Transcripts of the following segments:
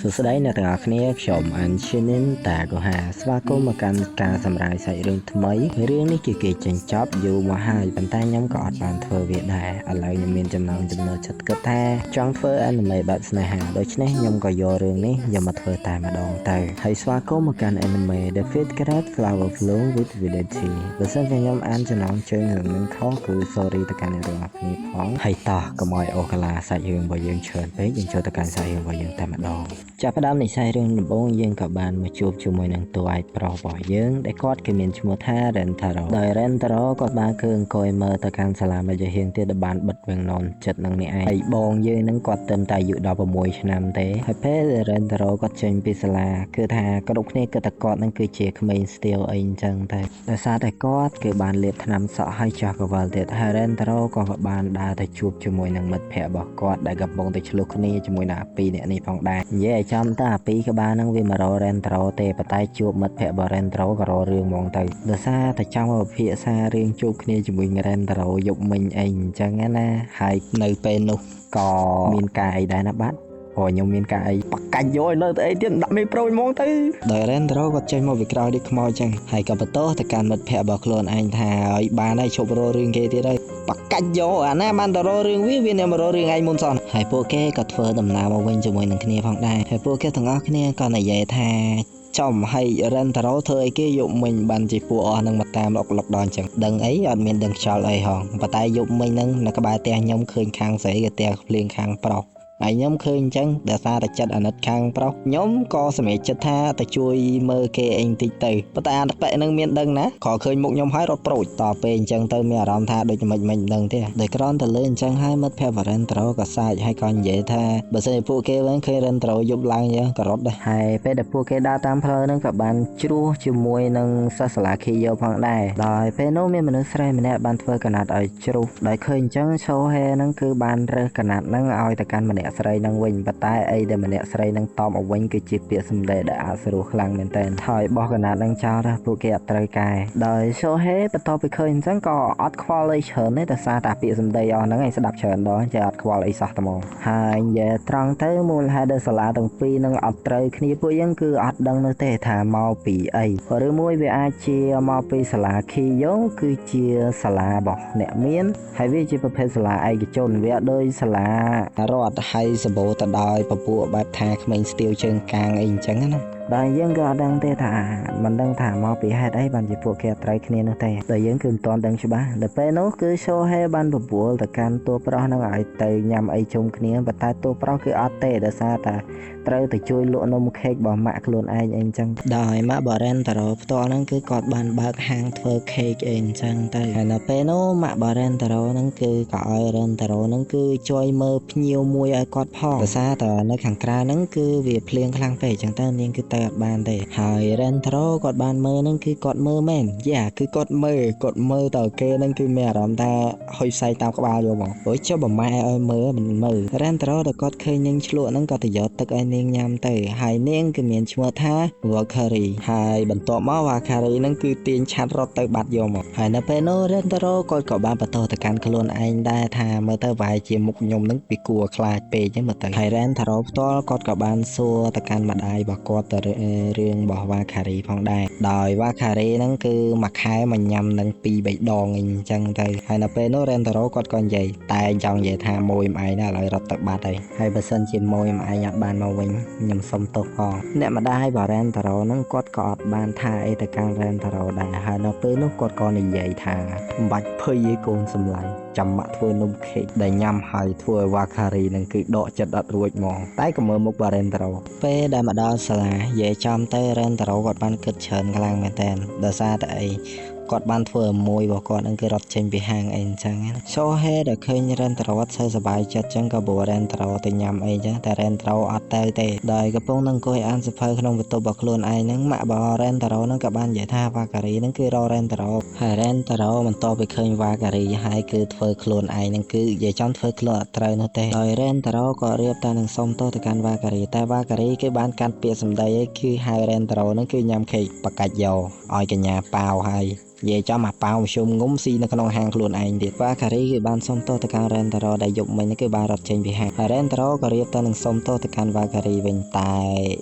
សួស្តីអ្នកទាំងអស់គ្នាខ្ញុំអានឈីនិនតាកូហាស្វាគមន៍មកកាន់ការសម្រាយសាច់រឿងថ្មីរឿងនេះគឺគេចេញចប់យូរមកហើយប៉ុន្តែខ្ញុំក៏អត់បានធ្វើវាដែរឥឡូវខ្ញុំមានចំណងចំណូលចិត្តគិតថាចង់ធ្វើ anime បែបស្នេហាដូច្នេះខ្ញុំក៏យករឿងនេះយកមកធ្វើតែម្ដងទៅហើយស្វាគមន៍មកកាន់ anime The Fifth Grade Flower Bloom with Village បើសិនជាខ្ញុំអានចំណងជើងរឿងនឹងខុសគឺ sorry ទៅកាន់អ្នកទាំងអស់គ្នាផងហើយតោះកុំឲ្យអូកាឡាសាច់រឿងរបស់យើងច្រើនពេកយើងចូលទៅកាន់សាច់រឿងរបស់យើងតែម្ដង ចាប់ផ្ដើមនិស័យរឿងដំបូងយើងក៏បានមកជួបជាមួយនឹងតួឯកប្រុសរបស់យើងដែលគាត់គេមានឈ្មោះថា Rentaro ដោយ Rentaro គាត់បានគឺអង្គុយមើលទៅកាន់សាលាមជ្ឈហៀងទៀតដែលបានបិទវាំងននចិត្តនឹងនេះឯងហើយបងយើងនឹងគាត់ទៅតែអាយុ16ឆ្នាំទេហើយពេល Rentaro គាត់ចេញពីសាលាគឺថាគ្រប់គ្នាគិតថាគាត់នឹងគឺជាក្មេងស្ទាវអីអញ្ចឹងតែដោយសារតែគាត់គឺបានលាបថ្នាំសក់ហើយចោះកវលទៀតហើយ Rentaro ក៏បានដើរទៅជួបជាមួយនឹងមិត្តភ័ក្តិរបស់គាត់ដែលកំពុងតែឆ្លោះគ្នាជាមួយនឹងអាពីរអ្នកនេះផងដែរនិយាយឲ្យចំទៅអាពីរក្បាលហ្នឹងវាមករក Rentaro ទេប៉ុន្តែជួបមិត្តភ័ក្តិរបស់ Rentaro ក៏រករឿងហ្មងទៅដោយសារតែចង់មកពិភាក្សារឿងជួបគ្នាជាមួយនឹង Rentaro យប់មិញអីអញ្ចឹងណាហើយនៅពេលនោះក៏មានការអីដែរណាបាទព្រោះខ្ញុំមានការអីបកាច់យកឲ្យនៅទៅអីទៀតដាក់មេប្រូហ្មងទៅដោយ Rentaro គាត់ចេញមកពីក្រោយដូចខ្មោចចឹងហើយក៏បន្ទោសទៅកាន់មិត្តភ័ក្តិរបស់ខ្លួនឯងថាឲ្យបានហើយឈប់រករឿងគេទៀតហើយបកាច់យកអាណាបានទៅរករឿងវាវាអ្នកមករករឿងឯងមុនសោះហើយពួកគេក៏ធ្វើដំណើរមកវិញជាមួយនឹងគ្នាផងដែរហើយពួកគេទាំងអស់គ្នាក៏និយាយថាចំហើយ Rentaro ធ្វើអីគេយកមិញបានជាពួកអស់នឹងមកតាមលុកលុកដល់អញ្ចឹងដឹងអីអត់មានដឹងខ្យល់អីហងប៉ុន្តែយប់មិញហ្នឹងនៅក្បែរផ្ទះខ្ញុំឃើញខាងស្រីគេផ្ទះភ្លៀងខាងប្រុសហើយខ្ញុំឃើញអញ្ចឹងដោយសារតែចិត្តអាណិតខាងប្រុសខ្ញុំក៏សម្រេចចិត្តថាទៅជួយមើលគេអីបន្តិចទៅប៉ុន្តែអាប៉ែនឹងមានដឹងណាក៏ឃើញមុខខ្ញុំហើយរត់ប្រូចតពេលអញ្ចឹងទៅមានអារម្មណ៍ថាដូចមិនមិនដឹងទេដោយគ្រាន់តែលើអញ្ចឹងហើយមិត្តភក្តិ Rentaro ក៏សាចហើយក៏និយាយថាបើសិនជាពួកគេវិញឃើញ Rentaro យប់ឡើងអញ្ចឹងក៏រត់ដែរហើយពេលដែលពួកគេដើរតាមផ្លូវហ្នឹងក៏បានជ្រោះជាមួយនឹងសិស្សសាលា Kiyo ផងដែរដោយពេលនោះមានមនុស្សស្រីម្នាក់បានធ្វើកណាត់ឲ្យជ្រុះដោយឃើញអញ្ចឹង Shohei ហ្នឹងគឺបានរើសកណាត់ហ្នឹងឲ្យទៅកាន់ម្នាក់ស្រីហ្នឹងវិញប៉ុន្តែអីដែលម្នាក់ស្រីហ្នឹងតបមកវិញគឺជាពាក្យសម្ដីដែលអសុរោះខ្លាំងមែនទែនហើយបោះកណាត់ហ្នឹងចោលទៅពួកគេអត់ត្រូវកែដោយ Shohei បន្ទាប់ពីឃើញអញ្ចឹងក៏អត់ខ្វល់អីច្រើនទេដោយសារតែពាក្យសម្ដីអស់ហ្នឹងឯងស្ដាប់ច្រើនដងចេះអត់ខ្វល់អីសោះតែហ្មងហើយនិយាយត្រង់ទៅមូលហេតុដែលសាលាទាំងពីរនឹងអត់ត្រូវគ្នាពួកយើងគឺអត់ដឹងនោះទេថាមកពីអីឬមួយវាអាចជាមកពីសាលា Kiyo គឺជាសាលារបស់អ្នកមានហើយវាជាប្រភេទសាលាឯកជនវាអត់ដូចសាលារដ្ឋហើយសម្បូរទៅដោយពពួកបែបថាក្មេងស្ទាវជើងកាងអីអញ្ចឹងណាដល់យើងក៏អត់ដឹងទេថាមិនដឹងថាមកពីហេតុអីបានជាពួកគេអត់ត្រូវគ្នានោះទេដល់យើងគឺមិនទាន់ដឹងច្បាស់ដល់ពេលនោះគឺ Shohei បានបបួលទៅកាន់តួប្រុសហ្នឹងឲ្យទៅញ៉ាំអីជុំគ្នាប៉ុន្តែតួប្រុសគឺអត់ទេដោយសារតែត្រូវទៅជួយលក់នំខេករបស់ម៉ាក់ខ្លួនឯងអីអញ្ចឹងដោយម៉ាក់បារ៉ែនតារ៉ូផ្ទាល់ហ្នឹងគឺគាត់បានបើកហាងធ្វើខេកអីអញ្ចឹងទៅហើយនៅពេលនោះម៉ាក់បារ៉ែនតារ៉ូហ្នឹងគឺក៏ឲ្យរ៉ែនតារ៉ូហ្នឹងគឺជួយមើលភ្ញៀវមួយឲ្យគាត់ផងដោយសារតែនៅខាងក្រៅហ្នឹងគឺវាភ្លៀងខ្លាំងពេកអញ្ចឹងទៅនាងគឺទៅអត់បានទេហើយរ៉ែនតារ៉ូគាត់បានមើលហ្នឹងគឺគាត់មើលមែនយ៉ាគឺគាត់មើលគាត់មើលទៅគេហ្នឹងគឺមានអារម្មណ៍ថាហុយផ្សែងតាមក្បាលយកមកព្រោះចុះបើម៉ែឲ្យមើលមិនមើលរ៉ែនតារ៉ូដល់គាត់ឃើញនាងឆ្លក់ហ្នឹងក៏ទៅយកទឹកឲ្យនាងញ៉ាំទៅហើយនាងគឺមានឈ្មោះថា Valkyrie ហើយបន្ទាប់មក Valkyrie ហ្នឹងគឺទាញឆាត់រត់ទៅបាត់យកមកហើយនៅពេលនោះ Rentaro គាត់ក៏បានបន្ទោសទៅកាន់ខ្លួនឯងដែរថាមើលទៅប្រហែលជាមុខខ្ញុំហ្នឹងពីគួរខ្លាចពេកហ្នឹងមើលទៅហើយ Rentaro ផ្ទាល់គាត់ក៏បានសួរទៅកាន់ម្ដាយរបស់គាត់ទៅរឿងរបស់ Valkyrie ផងដែរដោយ Valkyrie ហ្នឹងគឺមួយខែមកញ៉ាំនឹង2 3ដងអីអញ្ចឹងទៅហើយនៅពេលនោះ Rentaro គាត់ក៏និយាយតែចង់និយាយថាមួយម្ឯងណាឥឡូវរត់ទៅបាត់ហើយហើយបើសិនជាមួយម្ឯងអត់បានមកវិញខ្ញុំសុំទោសផងអ្នកម្ដាយរបស់ Rentaro ហ្នឹងគាត់ក៏អត់បានថាអីទៅកាន់ Rentaro ដែរហើយនៅពេលនោះគាត់ក៏និយាយថាមិនបាច់ភ័យឯកូនសម្លាញ់ចាំម៉ាក់ធ្វើនំខេកដែលញ៉ាំហើយធ្វើឲ្យ Valkyrie ហ្នឹងគឺដកចិត្តអត់រួចហ្មងតែក៏មើលមុខ Rentaro ពេលដែលមកដល់សាលានិយាយចំទៅ Rentaro គាត់បានគិតច្រើនខ្លាំងមែនតើដោយសារតែអីគាត់បានធ្វើឲ្យមួយរបស់គាត់នឹងគឺរត់ចេញពីហាងអីអញ្ចឹងណា Shohei ដែលឃើញ Rentaro អត់សូវសប្បាយចិត្តអញ្ចឹងក៏បួ Rentaro ទៅញ៉ាំអីចឹងតែ Rentaro អត់ទៅទេដោយកំពុងនឹងអង្គុយអានសៀវភៅក្នុងបន្ទប់របស់ខ្លួនឯងហ្នឹងម៉ាក់របស់ Rentaro ហ្នឹងក៏បាននិយាយថា Valkyrie ហ្នឹងគឺរក Rentaro ហើយ Rentaro បន្ទាប់ពីឃើញ Valkyrie ហើយគឺធ្វើខ្លួនឯងហ្នឹងគឺនិយាយចំធ្វើខ្លួនអត់ត្រូវនោះទេដោយ Rentaro ក៏រៀបតែនឹងសុំទោសទៅកាន់ Valkyrie តែ Valkyrie គឺបានកាន់ពាក្យសម្ដីឯងគឺហៅ Rentaro ហ្នឹងគឺញ៉ាំខេកបកាច់យកឲ្យកញ្ញាប៉ាវហើយ និយាយចំអាប៉ាវមធ្យមងុំស៊ីនៅក្នុងហាងខ្លួនឯងទៀតវ៉ាការីគឺបានសុំទោសទៅកាន់រ៉េនតារ៉ូដែលយប់មិញគឺបានរត់ចេញពីហាងហើយរ៉េនតារ៉ូក៏រៀបទៅនឹងសុំទោសទៅកាន់វ៉ាការីវិញតែ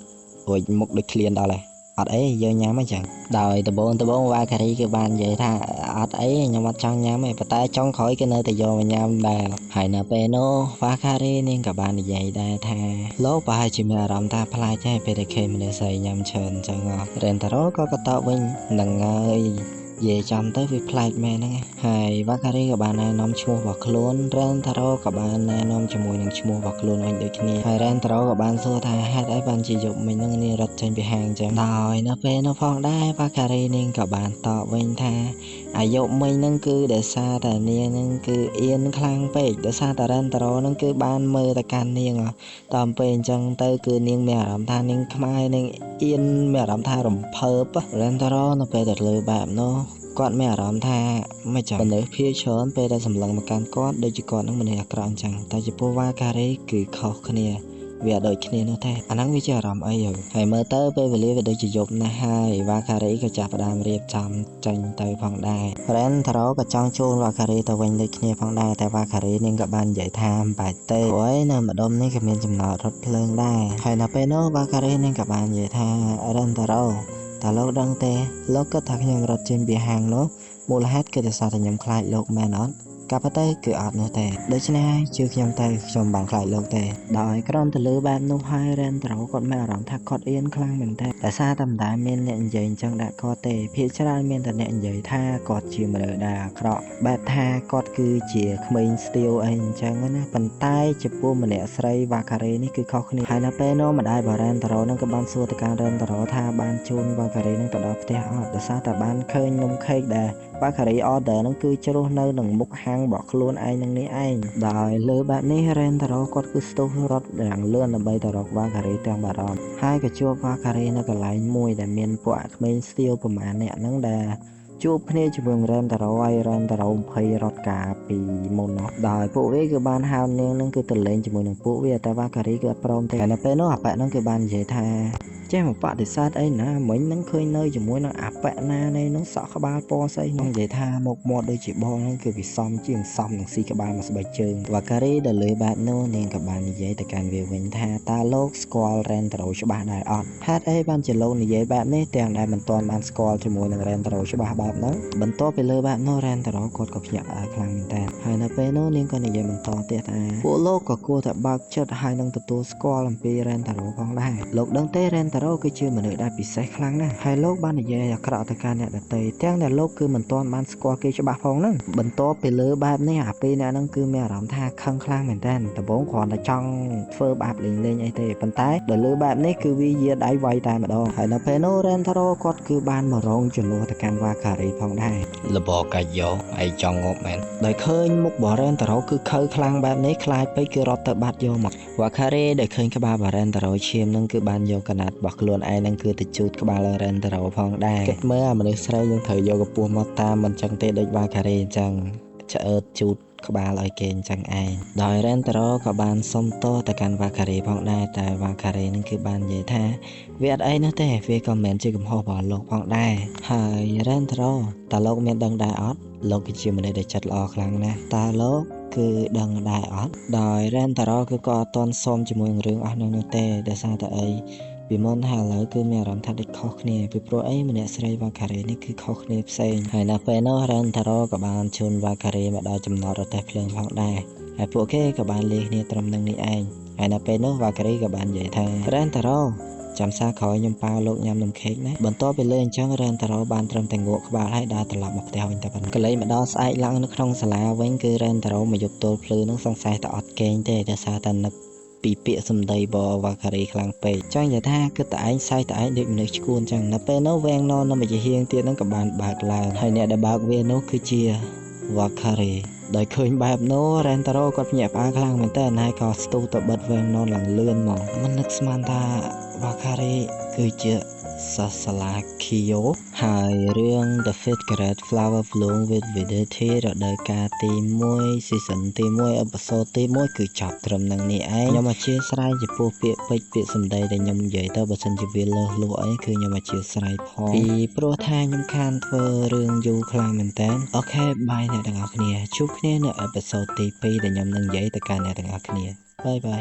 រួចមុខដូចឃ្លានដល់ហើយអត់អីយើងញ៉ាំអញ្ចឹងដោយដបងដបងវ៉ាការីគឺបាននិយាយថាអត់អីខ្ញុំអត់ចង់ញ៉ាំទេប៉ុន្តែចុងក្រោយគេនៅតែយកមកញ៉ាំដែរហើយនៅពេលនោះវ៉ាការីនាងក៏បាននិយាយដែរថាលោកប្រហែលជាមានអារម្មណ៍ថាប្លែកដែរពេលដែលឃើញមនុស្សស្រីញ៉ាំច្រើនអញ្ចឹងរ៉េនតារ៉ូក៏ក៏តបវិញហ្នឹងហើយនិយាយចំទៅវាប្លែកមែនហ្នឹងហើយវ៉ាការីក៏បានណែនាំឈ្មោះរបស់ខ្លួនរ៉េនតារ៉ូក៏បានណែនាំជាមួយនឹងឈ្មោះរបស់ខ្លួនវិញដូចគ្នាហើយរ៉េនតារ៉ូក៏បានសួរថាហេតុអីបានជាយប់មិញហ្នឹងនាងរត់ចេញពីហាងអញ្ចឹងដោយនៅពេលនោះផងដែរវ៉ាការីនាងក៏បានតបវិញថាអាយុមិញហ្នឹងគឺដោយសារតែនាងហ្នឹងគឺអៀនខ្លាំងពេកដោយសារតែរ៉េនតារ៉ូហ្នឹងគឺបានមើលទៅកាន់នាងតាមពេលអញ្ចឹងទៅគឺនាងមានអារម្មណ៍ថានាងខ្មៅនាងអៀនមានអារម្មណ៍ថារំភើបរ៉េនតារ៉ូនៅពេលដែលលើបែបនោះគាត់មានអារម្មណ៍ថាមិនចាំមនុស្សភាគច្រើនពេលដែលសម្លឹងមកកាន់គាត់ដូចជាគាត់នឹងមនុស្សអាក្រក់អញ្ចឹងតែចំពោះវ៉ាការីគឺខុសគ្នាវាអត់ដូចគ្នានោះទេអាហ្នឹងវាជាអារម្មណ៍អីហើយមើលទៅពេលវេលាវាដូចជាយប់ណាស់ហើយវ៉ាការីក៏ចាប់ផ្ដើមរៀបចំចេញទៅផងដែររ៉េនតារ៉ូក៏ចង់ជូនវ៉ាការីទៅវិញដូចគ្នាផងដែរតែវ៉ាការីនាងក៏បាននិយាយថាមិនបាច់ទេព្រោះឯនៅម្ដុំនេះក៏មានចំណតរថភ្លើងដែរហើយនៅពេលនោះវ៉ាការីនាងក៏បាននិយាយថារ៉េនតារ៉ូតើលោកដឹងទេលោកគិតថាខ្ញុំរត់ចេញពីហាងនោះមូលហេតុគឺដោយសារតែខ្ញុំខ្លាចលោកមែនអត់ក៏ប៉ុន្តែគឺអត់នោះទេដូច្នេះជឿខ្ញុំទៅខ្ញុំបានខ្លាចលោកទេដោយក្រំទៅលើបែបនោះហើយរ៉េនត្រូគាត់មានអារម្មណ៍ថាគាត់អៀនខ្លាំងមែនទែនតែសារតែមិនដែលមានអ្នកនិយាយអញ្ចឹងដាក់គាត់ទេភាគច្រើនមានតែអ្នកនិយាយថាគាត់ជាមនុស្សដែលអាក្រក់បែបថាគាត់គឺជាក្មេងស្ទាវអីអញ្ចឹងណាប៉ុន្តែចំពោះម្នាក់ស្រីវ៉ាការីនេះគឺខុសគ្នាហើយនៅពេលនោះម្ដាយរបស់រ៉េនត្រូនឹងក៏បានសួរទៅកាន់រ៉េនត្រូថាបានជូនវ៉ាការីនឹងទៅដល់ផ្ទះអត់ដោយសារតែបានឃើញនំខេកដែលវ៉ាការី order នឹងគឺជ្រុះនៅនឹងមុខហាងរបស់ខ្លួនឯងនឹងនេះឯងដោយលើបែបនេះរ៉េនតារ៉ូគាត់គឺស្ទុះរត់យ៉ាងលឿនដើម្បីទៅរកវ៉ាការីទាំងបារម្ភហើយក៏ជួបវ៉ាការីនៅកន្លែងមួយដែលមានពួកអាក្មេងស្ទាវប្រមាណអ្នកហ្នឹងដែលជួបគ្នាជាមួយរ៉េនតារ៉ូហើយរ៉េនតារ៉ូ20រត់ការពីមុននោះដោយពួកវាគឺបានហៅនាងនឹងគឺទៅលេងជាមួយនឹងពួកវាតែវ៉ាការីគឺអត់ព្រមទេហើយនៅពេលនោះអាប៉ាក់ហ្នឹងគឺបាននិយាយថាចេះមកបដិសេធអីណាមិញហ្នឹងឃើញនៅជាមួយនឹងអាប៉ាក់ណានៃហ្នឹងសក់ក្បាលពណ៌ស្អីហ្នឹងនិយាយថាមុខមាត់ដូចជាបងហ្នឹងគឺវាសមជាងសមនឹងស៊ីក្បាលមកស្បែកជើងវ៉ាការីដែលលើបែបនោះនាងក៏បាននិយាយទៅកាន់វាវិញថាតើលោកស្គាល់រ៉េនតារ៉ូច្បាស់ដែរអត់ហេតុអីបានជាលោកនិយាយបែបនេះទាំងដែលមិនទាន់បានស្គាល់ជាមួយនឹងរ៉េនតារ៉ូច្បាស់បែបហ្នឹងបន្ទាប់ពីលើបែបនោះរ៉េនតារ៉ូគាត់ក៏ភ្ញាក់ផ្អើលខ្លាំងមែនតើហើយនៅពេលនោះនាងក៏និយាយបន្តទៀតថាពួកលោកក៏គួរតែបើកចិត្តហើយនឹងទទួលស្គាល់អំពីរ៉េនតារ៉ូផងដែរលោកដឹងទេរ៉េនតារ៉ូគឺជាមនុស្សដែលពិសេសខ្លាំងណាស់ហើយលោកបាននិយាយអាក្រក់ទៅកាន់អ្នកដទៃទាំងដែលលោកគឺមិនទាន់បានស្គាល់គេច្បាស់ផងហ្នឹងបន្ទាប់ពីលើបែបនេះអាពេលអ្នកហ្នឹងគឺមានអារម្មណ៍ថាខឹងខ្លាំងមែនតើដំបូងគ្រាន់តែចង់ធ្វើបាបលេងលេងអីទេប៉ុន្តែដល់លើបែបនេះគឺវាយាដៃវាយតែម្ដងហើយនៅពេលនោះរ៉េនតារ៉ូគាត់គឺបានមករងជំនួសទៅកាន់វ៉ាការីផងដែរលបកាយោឯងចង់ងាប់មែនដោយឃើញមុខបរ៉េនតារ៉ូគឺខៅខ្លាំងបែបនេះខ្លាចពេកគឺរត់ទៅបាត់យកមកវ៉ាការីដែលឃើញក្បាលបារ៉េនតារ៉ូឈាមនឹងគឺបានយកកណាត់របស់ខ្លួនឯងនឹងគឺទៅជូតក្បាលរ៉េនតារ៉ូផងដែរគិតមើលអាមនុស្សស្រីយើងត្រូវយកកពស់មកតាមមិនចឹងទេដូចវ៉ាការីអញ្ចឹងឆ្អើតជូតក្បាលឲ្យគេអញ្ចឹងឯងដោយរ៉េនតារ៉ូក៏បានសុំទោសទៅកាន់វ៉ាការីផងដែរតែវ៉ាការីនឹងគឺបាននិយាយថាវាអត់អីនោះទេវាក៏មិនមែនជាកំហុសរបស់លោកផងដែរហើយរ៉េនតារ៉ូតើលោកមានដឹងដែរអត់លោកគឺជាមនុស្សដែលចិត្តល្អខ្លាំងណាស់តើលោកគឺដឹងដែរអត់ដោយរ៉េនតារ៉ូគឺក៏អត់ទាន់សមជាមួយនឹងរឿងអស់នោះនោះទេដោយសារតែអីពីមុនហើយឥឡូវគឺមានអារម្មណ៍ថាដូចខុសគ្នាពីព្រោះអីម្នាក់ស្រីវ៉ាការីនេះគឺខុសគ្នាផ្សេងហើយនៅពេលនោះរ៉េនតារ៉ូក៏បានជូនវ៉ាការីមកដល់ចំណតរទេះភ្លើងផងដែរហើយពួកគេក៏បានលេងគ្នាត្រឹមនឹងនេះឯងហើយនៅពេលនោះវ៉ាការីក៏បាននិយាយថារ៉េនតារ៉ូចាំសារក្រោយខ្ញុំប៉ាវលោកញ៉ាំនំខេកណាបន្ទាប់ពីលើអញ្ចឹងរ៉េនតារ៉ូបានត្រឹមតែងក់ក្បាលហើយដើរត្រឡប់មកផ្ទះវិញតែប៉ុណ្ណោះកលេចមកដល់ស្អែកឡើងនៅក្នុងសាលាវិញគឺរ៉េនតារ៉ូមកយប់ទល់ភ្លឺនឹងសង្ស័យតែអត់គេងទេដោយសារតែនឹកពីពាក្យសម្ដីបវ៉ាការីខ្លាំងពេកចង់និយាយថាគិតតែឯងសែកតែឯងដូចមនុស្សឈួនចឹងនៅពេលនោះវាងននៅមួយជាហៀងទៀតហ្នឹងក៏បានបើកឡើងហើយអ្នកដែលបើកវានោះគឺជាវ៉ាការីដោយឃើញបែបនោះរ៉េនតារ៉ូគាត់ភ្ញាក់ផ្អើលខ្លាំងមែនតើហើយក៏ស្ទុះទៅបិទវាងនឡើងលឿនមកមិននឹកស្មានថាវ៉ាការីគឺជា សិស្សសាលា Keio ហើយរឿង The Fifth Grade Flower Bloom with Dignity រដូវកាលទី1 season ទី1 episode ទី1គឺចប់ត្រឹមនឹងនេះឯងខ្ញុំអធ្យាស្រ័យចំពោះពាក្យពេចន៍ពាក្យសម្ដីដែលខ្ញុំនិយាយទៅបើសិនជាវាលើសលួអីគឺខ្ញុំអធ្យាស្រ័យផងពីព្រោះថាខ្ញុំខានធ្វើរឿងយូរខ្លាំងមែនតើOK bye អ្នកទាំងអស់គ្នាជួបគ្នានៅ episode ទី2ដែលខ្ញុំនឹងនិយាយទៅកាន់អ្នកទាំងអស់គ្នាbye bye.